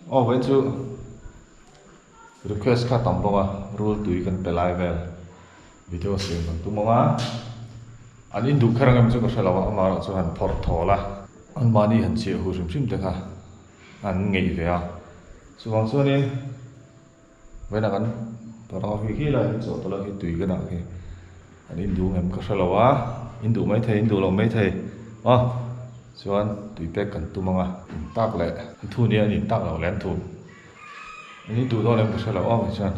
Aw vawiin chu request kha tam bawk a rul tui kan pe lai vel video siam kan tum ang a an induh kher ang em chu ka hre lo a amaherawh chu han phawrh thawl a anmahni han chiah hu hrim hrim te kha an ngeih ve a chuvang chuanin vawiinah kan phawrh ang a khi khi lai hi chawhtawlh a khi tui ka dah khi an induh ang em ka hre lo a induh maithei induh loh maithei aw. Chuan tui pek kan tum ang a, in tak leh an thu nia an in tak loh leh an thu an in duh dawn em ka hre lo awm ah chuan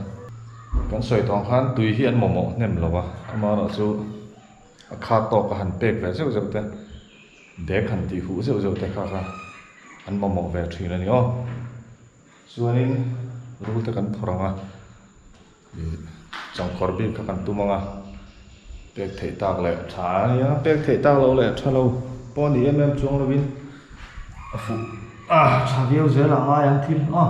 kan sawi tawh ang khan tui hi an mamawh hnem lo a, amaherawh chu a kha tawk a han pek ve zeuh zeuh te bag han tih huh zeuh zeuh te kha kha an mamawh ve thin a ni aw. Chuanin rul te kan phawrh ang a. Changkawr bik kha kan tum ang a, pek theih tak leh tha a nia, pek theih tak loh leh tha lo pawh a ni em em chuang lovin a fuh a tha viau zel a ngai ang thil a.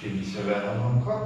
Thin se ve ang ang kha.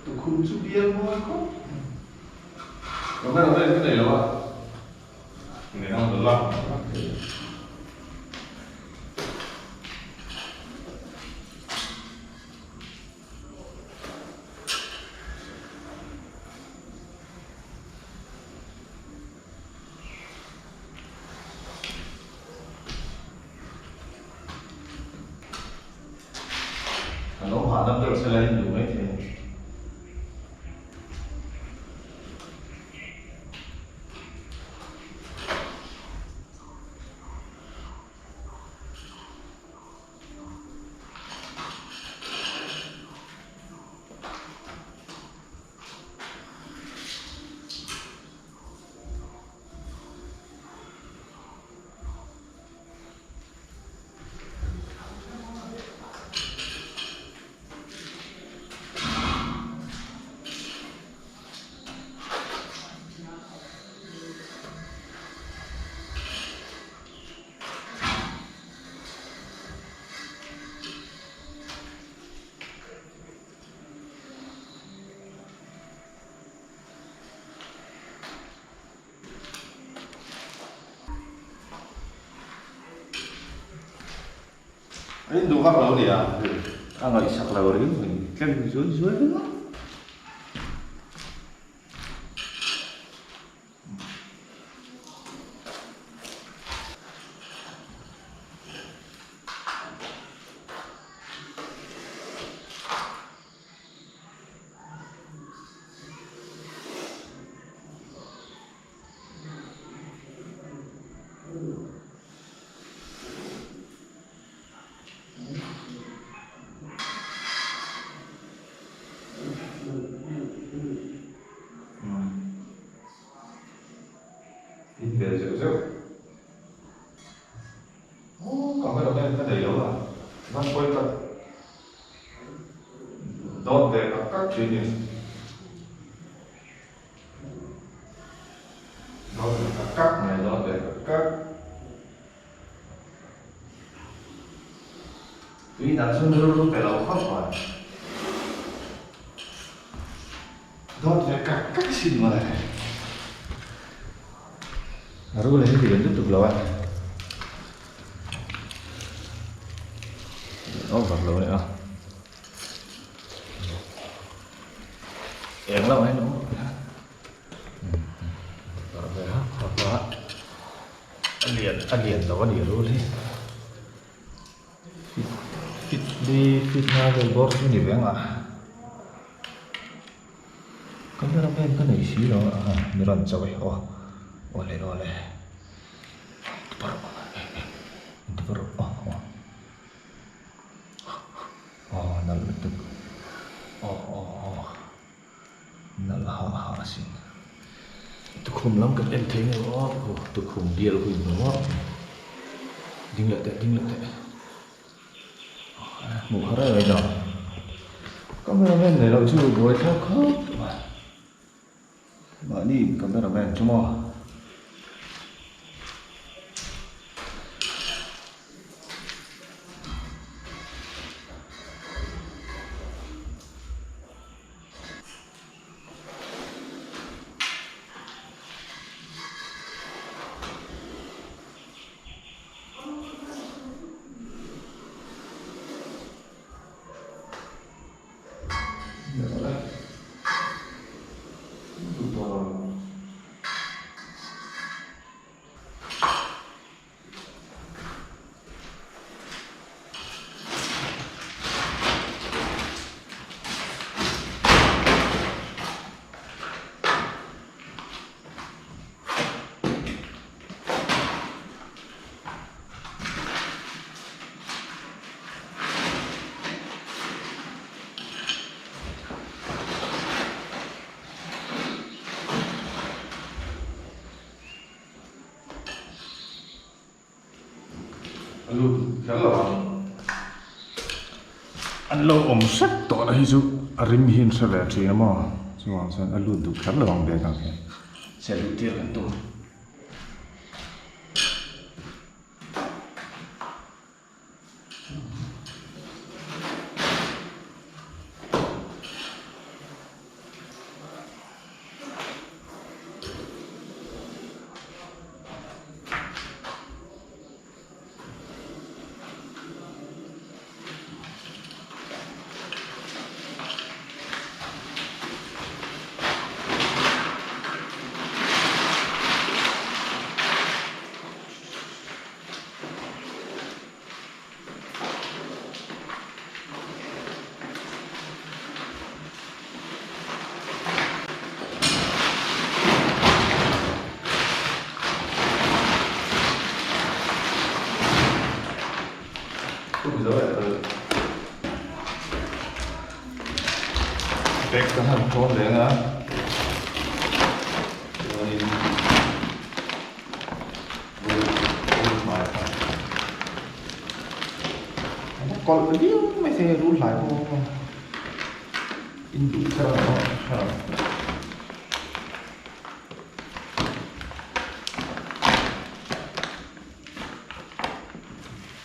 Tukhum chu bial mawi khawp Camera vel ka nei lo a Nei ang lo la. Hahdam deuh sela in duh maithei a ni. A in duh vak lo nia a ngaihsak lo ring mai tlem zuai zuai ringawt. In ve zeuh zeuh. Aww camera man ka nei lo a, van pawi tak. Dawt ve tak tak thin ni. Dawt ve tak tak mai, dawt ve tak tak. Tui dah chu rilru pe lo khawp mai. Dawt ve kak kak sin mawle. A rul hi lian lutuk lo a. Over lo a ni a. Eng lamah hian awm ve a a lian a lian lo a ni rul hi. Fit fit li fit nga vel bawr chu ni ve ang a. Camera man ka nei si lo a mi rawn chauh e aw awle awle aw nalh lutuk aw aw aw nalh hah hah asin tukhum lam kan en thei ngei aw tukhum bial hui hmu a ding leh teh ding leh teh. Hmuh kha reng reng a, camera man nei loh chu buai thlak khawp mai, mahni in camera man chu maw. A lut kher lo ang. An lo awm hrep tawh na hi chu a rim hi an hre ve thin a maw? Chuvang chuan a lut duh kher lo ang bag ang hian. Che luh tir kan tum. zo leh ta Bag kan han thawn leh ang a chuanin rul hlai kha a kawlh viau mai thei a rul hlai pawh in duh kher ang pawh a hre lo.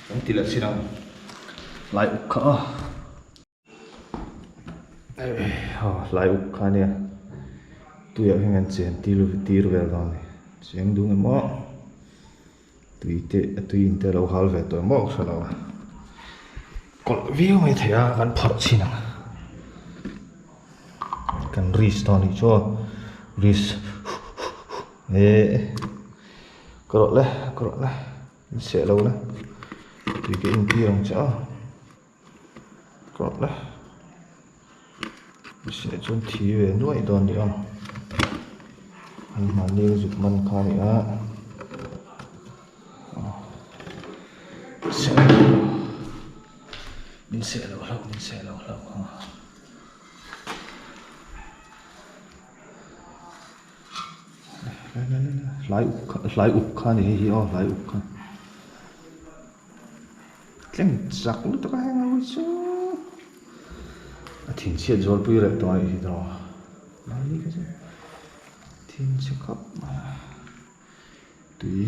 Kan ti leh chin ang lai uk kha a lai uk kha ania tuiah hian kan chen tir tir vel dawn a ni cheng dun emaw tui te a tui in te a lo hal ve tawh emaw ka hre lo a kawlh viau mai thei a kan phawrh chhin ang kan risk dawn a nih chu aw risk eh. Ka rawh le, ka rawh le, in seh lo le, tui ka in tir ang che a, ka rawh le, in seh chuan thi ve nuaih dawn ni a, an mahni a zuk man kha a ni a, min seh lo hlauh, min seh lo hlauh. Hlai uk kha hlai uk kha a ni hei hi aw hlai uk kha tlem chak lutuk a heng ho hi chu a thinchhiat zualpui reh tawh a nih hi tawh lai ni kha chu thinchhe khawp mai a tui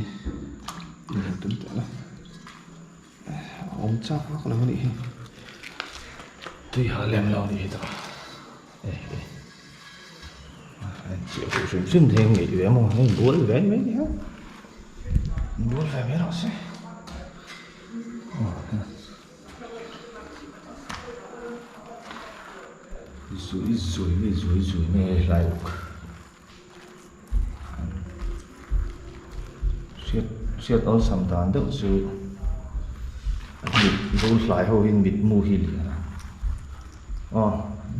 in tum teh la a awm chak vak lo a nih hi tui ha lem lo a nih hi tawh eh eh. Chiah fuh hrim hrim thei ang ngeih ve maw hei bual ve mai ni a bual ve mai rawh se zui zui nge zui zui nge hlai uk hriat hriat awlsam dan deuh chu rul hlai ho hi mitmu hi lian a aw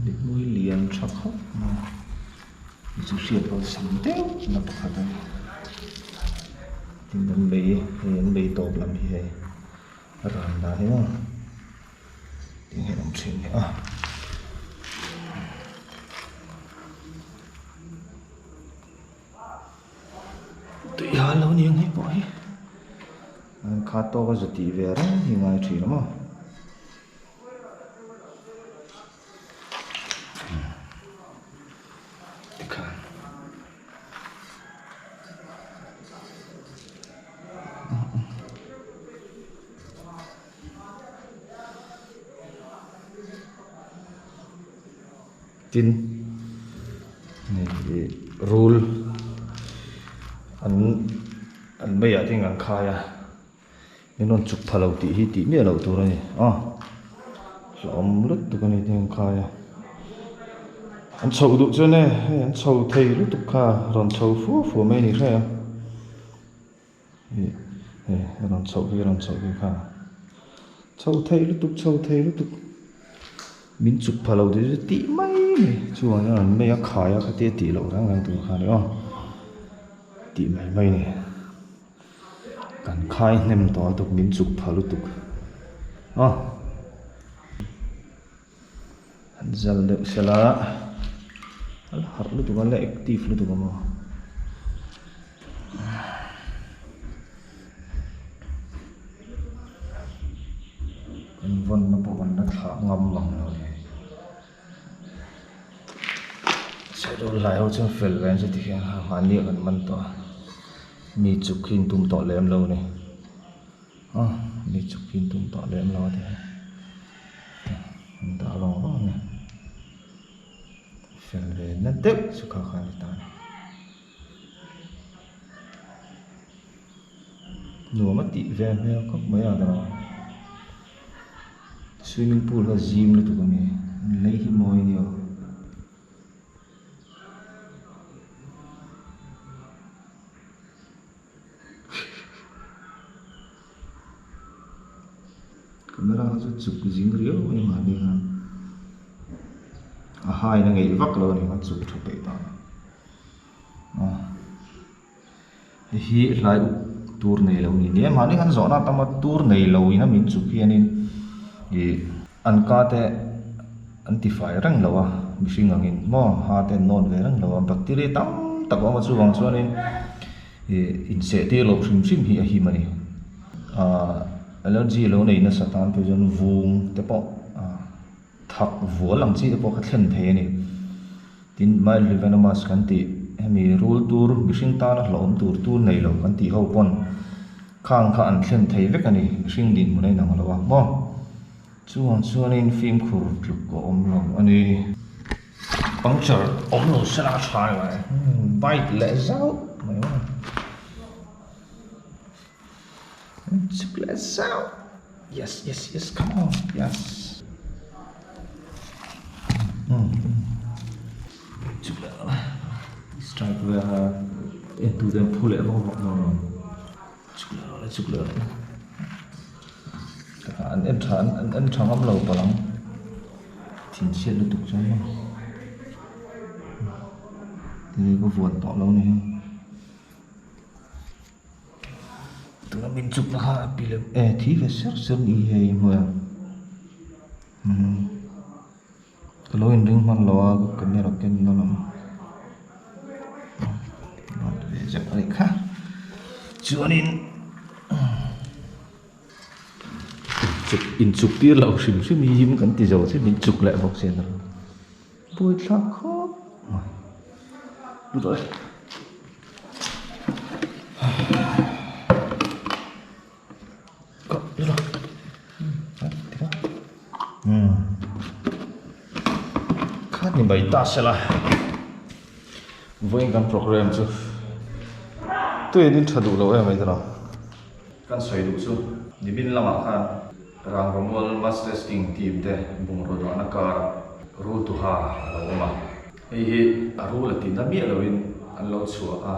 mitmu hi lian tha khawp mai a chu chu hriat awlsam deuh na pakhat a ni tin an lei hei an lei tawp lam hi hei a ran dan hi maw eng nge awm thin ni a. Tui hal lo ni ang hei pawh hi an khat tawk a za tih ve reng hi ngai thin a maw. Tikhan. Tin, hei rul an an meiah te hian an khai a, min rawn chuk pha lo tih hi tih miah loh tur a ni a, hlauhawm lutuk a ni te hian an khai a, an chhoh duh chuan e hei an chho thei lutuk kha rawn chho fua fua mai a ni hre a. Ih hei a rawn chhoh hi a rawn chhoh hi kha chho thei lutuk chho thei lutuk min chuk pha lo tih chu tih mai mai chuan a rawn mei a khai a khatia tih loh reng reng tur kha a ni aw tih mai mai a ni kan khai hnem tawh lutuk min chuk pha lutuk aw an zal deuh sela a la harh lutuk a la active lutuk a maw kan vawnna pawh kan la thlah ngam ang lo ni chhelo lai ho chuan fel ve an chu tikhian mahni ah kan man tawh a mi chuk hi an tum tawh lem lo a ni. A mi chuk hi an tum tawh lem lo a ti a an dah vang vang a ni fel ve na deuh chu kha kha a ni ta a ni nuam a tih ve hmel khawp mai a dawr swimming pool kha zim lutuk a ni lei hi mawi a ni aw. Camera kha chu chuk zing riau mai mahni khan a hain a ngeih vak lo a ni khan chuk tha peih tawh a hei hi hlai uk tur nei lo ni nia mahni khan zawhna atanga tur nei lo in a min chuk hianin. Ih an ka te an ti fai reng lo a mihring angin maw ha te an nawn ve reng lo a bacteria tam tak a awm a chuvang chuanin ih inseh tir loh hrim hrim hi a him a ni ahh allergy lo nei nasa tan phei chuan vung te pawh ah thak vual ang chi te pawh kha thlen thei a ni tin mildly venomous kan tih hemi rul tur mihring tana hlauhawm tur tur nei lo kan tih ho pawn khang kha an thlen thei vek a ni mihring dinhmun a inang lo a maw. Chuvang chuanin fimkhur tluk a awm lo a ni. Puncture awm lo sela a tha ngai. Bike leh zauh mai maw. Chuk leh zauh. Yes, yes, yes, come on, yes. Chuk leh strike vel kha entu te an phu leh vak vak dawn lo. Chuk leh rawh le, chuk leh rawh le. An en tha an en tha ngam lo palh ang. Thinchhiat lutuk chuan maw. Ti ka vuan tawh lo ni hi. Tuna min chuk na kha a pi leh e thi ve ser ser ni hi hei hmuh ang. Ka lo inring hman lo a ka camera ken na lam bat ve zeuh a nih kha chuanin inchuk inchuk tir loh hrim hrim hi him kan ti zo che min chuk leh bawk si a buaithlak khawp mai lut rawh e. Khat ni mai ta sela vawiin kan program chu tuiin in tha duh lo em mai ta lo. Kan sawi duh chu nimin lamah khan Rangvamual Mass Testing team te bungraw dahna kar rul tuha a lo awm a. Hei hi a rul a tina miah loin an lo chhuah a.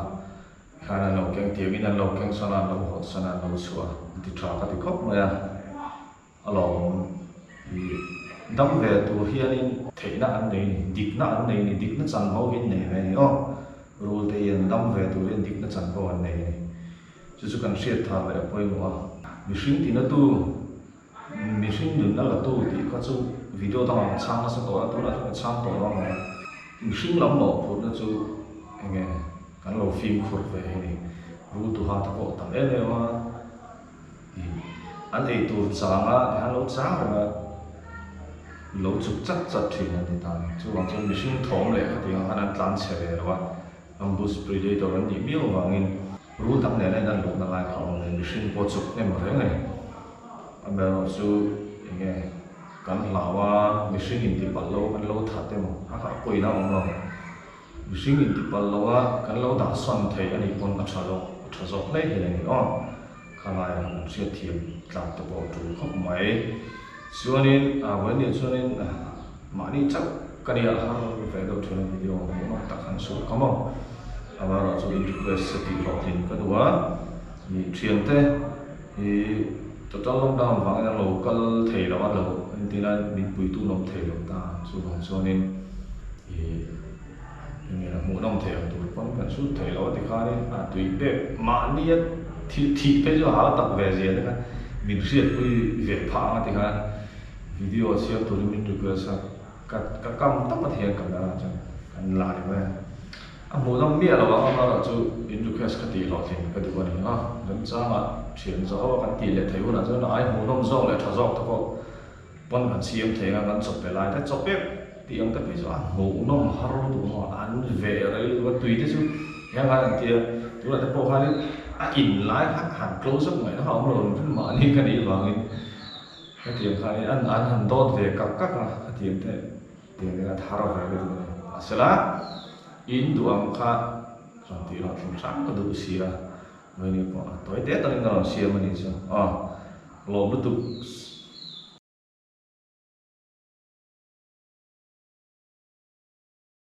Khan an lo keng tiangin an lo keng sawn a, an lo hawt sawn a, an lo chhuah a, an ti tha ka ti khawp mai a, a lawmawm i dam ve tur hianin theihna an nei a ni, dikna an nei a ni, dikna chanvo hi an nei ve a ni aw, rul te hi an dam ve tur hian dikna chanvo an nei a ni, chu chu kan hriat thar leh a pawimawh a, mihring tinatu Mihring nunna la tu tih kha chu video dangah ka chhang nasa tawh a, tunah chuan ka chhang tawh lo ang. Mihring lam mawhphurhna chu enge kan lo fimkhur ve hi ni. Rul tuha te pawh tam em em a, ih an ei tur changa tihian lo chang reng a, lo chuk chat chat thin an ti ta a ni. Chuvang chuan mihring thawm leh khatiang khan an tlan chhe ve lo a. Ambush predator an nih miau avangin rul dang nena in an lohna lai kha a awm ve, mihring pawh chuk hnem reng a ni. Amaherawh chu enge kan hlau a, mihring intipalh lo kan lo that emaw a kha a pawina a awm lo. Mihring intipalh lo a kan lo dah sawn thei a nih pawn a tha zawk, a tha zawk hle hle a ni aw. Khalai ah kan hriatthiam tlak te pawh a tul khawp mai. Chuanin vawiin chuanin mahni chauh ka nia har ve deuh thin a video hmuh nawk tak han suh ka maw. Amaherawh chu in request a tih hlawhtlin ka duh a, ih thiante hi total lockdown vangin an lo kal thei lo a, lo entir a min puitu an awm thei lo ta chuvang chuanin ih Enge a hmuhnawm thei ang tur pawn kan sut thei lo a ti khanin a tui pek mahnia thil thih phei chu a hau tak ve zia te kha min hriatpui ve phah ang a ti khan video siam turin min request a ka ka kam tawp a thian camera chuan kan la ni mai a a hmuhnawm miah lo ang amaherawh chu in request ka tih hlawhtlin ka duh a ni a remchangah thian zawh kan tih leh theih hunah chuan a ai hmuhnawm zawk leh tha zawk te pawh Pawn kan siam thei ang a, kan chawp pe lai te chawp pek tih ang te phei chu a hmuhnawm har lutuk maw, an veh rei lutuk a, tui te chu heng khan an ti a, tunah te pawh khanin a in lai kha han close up ngaihna kha a awm lo ang chu mahni ka nih vangin hetiang khanin an an han dawt ve kak kak a, hetiang te tiang te kha thar ve lutuk a ni. Mahsela in duh ang kha rawn tih loh thleng hrang ka duh si a. Vawiin pawh a tawi te takin ka rawn siam a nih chu. Aw, lawm lutuk.